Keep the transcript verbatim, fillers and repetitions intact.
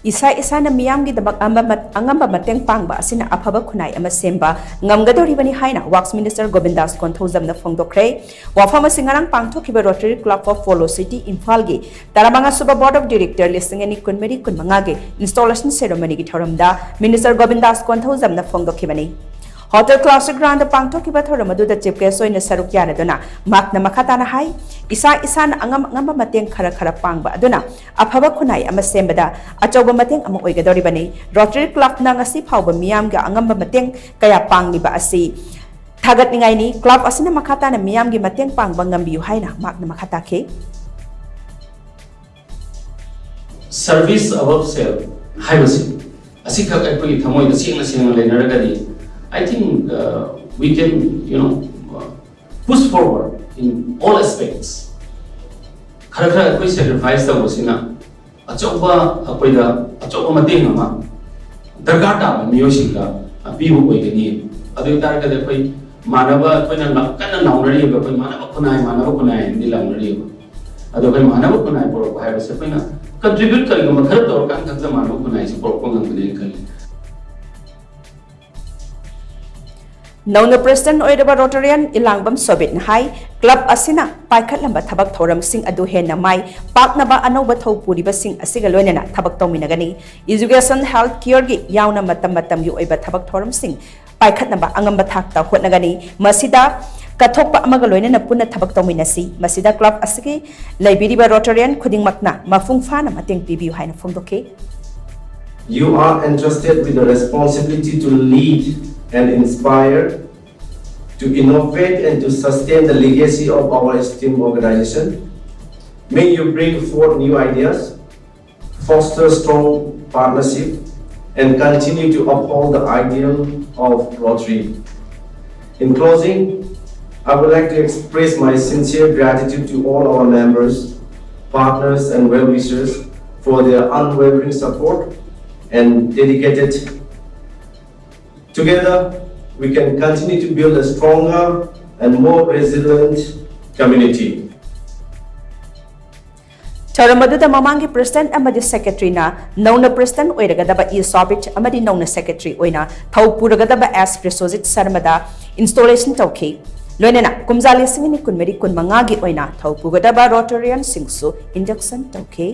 ꯏꯁꯥ ꯏꯁꯥꯅ ꯃꯤꯌꯥꯝꯒꯤꯗꯃꯛ ꯑꯃ-, ꯑꯉꯝꯕ ꯃꯇꯦꯡ ꯄꯥꯡꯕ ꯑꯁꯤꯅ ꯑꯐꯕ ꯈꯨꯟꯅꯥꯏ ꯑꯃ ꯁꯦꯝꯕ ꯉꯝꯒꯗꯧꯔꯤꯕꯅꯤ ꯍꯥꯏꯅ ꯋꯥꯛꯁ ꯃꯤꯅꯤꯁꯇꯔ ꯒꯣꯕꯤꯟꯗꯥꯁ ꯀꯣꯟꯊꯧꯖꯝꯅ ꯐꯣꯡꯗꯣꯛꯈ꯭ꯔꯦ꯫ ꯋꯥꯐꯝ ꯑꯁꯤ ꯉꯔꯥꯡ ꯄꯥꯡꯊꯣꯛꯈꯤꯕ Rotary Club of Polo City ꯏꯝꯐꯥꯜꯒꯤ ꯇꯔꯥꯃꯉꯥ ꯁꯨꯕ Board of Director ꯂꯤꯁꯤꯡ ꯑꯅꯤ ꯀꯨꯟꯃꯔꯤ ꯀꯨꯟꯃꯉꯥꯒꯤ installation ceremonyꯒꯤ ꯊꯧꯔꯝꯗ ꯃꯤꯅꯤꯁꯇꯔ ꯒꯣꯕꯤꯟꯗꯥꯁ ꯀꯣꯟꯊꯧꯖꯝꯅ ꯐꯣꯡꯗꯣꯛꯈꯤꯕꯅꯤ꯫ Hotel Classic Groundꯗ ꯄꯥꯡꯊꯣꯛꯈꯤꯕ ꯊꯧꯔꯝ ꯑꯗꯨꯗ chief guest ꯑꯣꯏꯅ ꯁꯔꯨꯛ ꯌꯥꯔꯗꯨꯅ ꯃꯍꯥꯛꯅ ꯃꯈꯥ ꯇꯥꯅ ꯍꯥꯏ, ꯏꯁꯥ ꯏꯁꯥꯅ ꯑꯉꯝ ꯑꯉꯝꯕ ꯃꯇꯦꯡ ꯈꯔ ꯈꯔ ꯄꯥꯡꯕ ꯑꯗꯨꯅ ꯑꯐꯕ ꯈꯨꯟꯅꯥꯏ ꯑꯃ ꯁꯦꯝꯕꯗ ꯑꯆꯧꯕ ꯃꯇꯦꯡ ꯑꯃ ꯑꯣꯏꯒꯗꯧꯔꯤꯕꯅꯤ꯫ Rotary Clubꯅ ꯉꯁꯤ ꯐꯥꯎꯕ ꯃꯤꯌꯥꯝꯒꯤ ꯑꯉꯝꯕ ꯃꯇꯦꯡ ꯀꯌꯥ ꯄꯥꯡꯂꯤꯕ ꯑꯁꯤ ꯊꯥꯒꯠꯅꯤꯡꯉꯥꯏꯅꯤ꯫ Club ꯑꯁꯤꯅ ꯃꯈꯥ ꯇꯥꯅ ꯃꯤꯌꯥꯝꯒꯤ ꯃꯇꯦꯡ ꯄꯥꯡꯕ ꯉꯝꯕꯤꯌꯨ ꯍꯥꯏꯅ ꯃꯍꯥꯛꯅ ꯃꯈꯥ ꯇꯥꯈꯤ꯫ Service above self ꯍꯥꯏꯕꯁꯤ ꯑꯁꯤꯈꯛ ꯑꯩꯈꯣꯏꯒꯤ ꯊꯃꯣꯏꯗ ꯁꯦꯡꯅ ꯁꯦꯡꯅ ꯂꯩꯅꯔꯒꯗꯤ, I think, uh, we can, you know, uh, push forward in all aspects. ꯈꯔ ꯈꯔ ꯑꯩꯈꯣꯏ sacrifice ꯇꯧꯕꯁꯤꯅ ꯑꯆꯧꯕ, ꯑꯩꯈꯣꯏꯗ ꯑꯆꯧꯕ ꯃꯇꯦꯡ ꯑꯃ ꯗꯔꯀꯥꯔ ꯇꯥꯕ ꯃꯤꯑꯣꯏꯁꯤꯡꯗ ꯄꯤꯕ ꯑꯣꯏꯒꯅꯤ꯫ ꯑꯗꯨ ꯑꯣꯏ ꯇꯥꯔꯒꯗꯤ ꯑꯩꯈꯣꯏ ꯃꯥꯟꯅꯕ, ꯑꯩꯈꯣꯏꯅ ꯂ-, ꯀꯟꯅ ꯂꯥꯎꯅꯔꯤꯕ, ꯑꯩꯈꯣꯏ ꯃꯥꯟꯅꯕ ꯈꯨꯟꯅꯥꯏ, ꯃꯥꯟꯅꯕ ꯈꯨꯟꯅꯥꯏ ꯍꯥꯏꯅꯗꯤ ꯂꯥꯎꯅꯔꯤꯕ꯫ ꯑꯗꯣ ꯑꯩꯈꯣꯏ ꯃꯥꯟꯅꯕ ꯈꯨꯟꯅꯥꯏ ꯄꯨꯔꯛꯄ ꯍꯥꯏꯕꯁꯦ ꯑꯩꯈꯣꯏꯅ contribute ꯀꯔꯤꯒꯨꯝꯕ ꯈꯔ ꯇꯧꯔꯀꯥꯟ ꯈꯛꯇ ꯃꯥꯟꯅꯕ ꯈꯨꯟꯅꯥꯏꯁꯤ ꯄꯨꯔꯛꯄ ꯉꯝꯒꯅꯦꯅ ꯈꯜꯂꯤ꯫ ꯅꯧꯅ president ꯑꯣꯏꯔꯕ Rotarian ꯏꯂꯥꯡꯕꯝ ꯁꯣꯕꯤꯠꯅ ꯍꯥꯏ, club ꯑꯁꯤꯅ ꯄꯥꯏꯈꯠꯂꯝꯕ ꯊꯕꯛ ꯊꯧꯔꯝꯁꯤꯡ ꯑꯗꯨ ꯍꯦꯟꯅ ꯃꯥꯏ ꯄꯥꯛꯅꯕ ꯑꯅꯧꯕ ꯊꯧ ꯄꯨꯔꯤꯕꯁꯤꯡ ꯑꯁꯤꯒ ꯂꯣꯏꯅꯅ ꯊꯕꯛ ꯇꯧꯃꯤꯟꯅꯒꯅꯤ꯫ Education, health careꯒꯤ ꯌꯥꯎꯅ ꯃꯇꯝ ꯃꯇꯝꯒꯤ ꯑꯣꯏꯕ ꯊꯕꯛ ꯊꯧꯔꯝꯁꯤꯡ ꯄꯥꯏꯈꯠꯅꯕ ꯑꯉꯝꯕ ꯊꯥꯛꯇ ꯍꯣꯠꯅꯒꯅꯤ꯫ ꯃꯁꯤꯗ ꯀꯠꯊꯣꯛꯄ ꯑꯃꯒ ꯂꯣꯏꯅꯅ ꯄꯨꯟꯅ ꯊꯕꯛ ꯇꯧꯃꯤꯟꯅꯁꯤ꯫ ꯃꯁꯤꯗ club ꯑꯁꯤꯒꯤ ꯂꯩꯕꯤꯔꯤꯕ Rotarian ꯈꯨꯗꯤꯡꯃꯛꯅ ꯃꯄꯨꯡ ꯐꯥꯅ ꯃꯇꯦꯡ ꯄꯤꯕꯤꯌꯨ ꯍꯥꯏꯅ ꯐꯣꯡꯗꯣꯛꯈꯤ꯫ You are entrusted with the responsibility to lead and inspire, to innovate and to sustain the legacy of our esteemed organization. May you bring forth new ideas, foster strong partnership, and continue to uphold the ideal of Rotary. In closing, I would like to express my sincere gratitude to all our members, partners, and well-wishers for their unwavering support and dedicated. Together, we can continue to build a stronger and more resilient community. ꯊꯧꯔꯝ ꯑꯗꯨꯗ ꯃꯃꯥꯡꯒꯤ president ꯑꯃꯗꯤ secretaryꯅ ꯅꯧꯅ president ꯑꯣꯏꯔꯒꯗꯕ E ꯁꯣꯕꯤꯠ ꯑꯃꯗꯤ ꯅꯧꯅ secretary ꯑꯣꯏꯅ ꯊꯧ ꯄꯨꯔꯒꯗꯕ ꯑꯦꯁ Biswajit ꯁꯔꯃꯗ installation ꯇꯧꯈꯤ꯫ ꯂꯣꯏꯅꯅ ꯀꯨꯝꯖꯥ ꯂꯤꯁꯤꯡ ꯑꯅꯤ ꯀꯨꯟꯃꯔꯤ ꯀꯨꯟꯃꯉꯥꯒꯤ ꯑꯣꯏꯅ ꯊꯧ ꯄꯨꯒꯗꯕ Rotarianꯁꯤꯡꯁꯨ induction ꯇꯧꯈꯤ꯫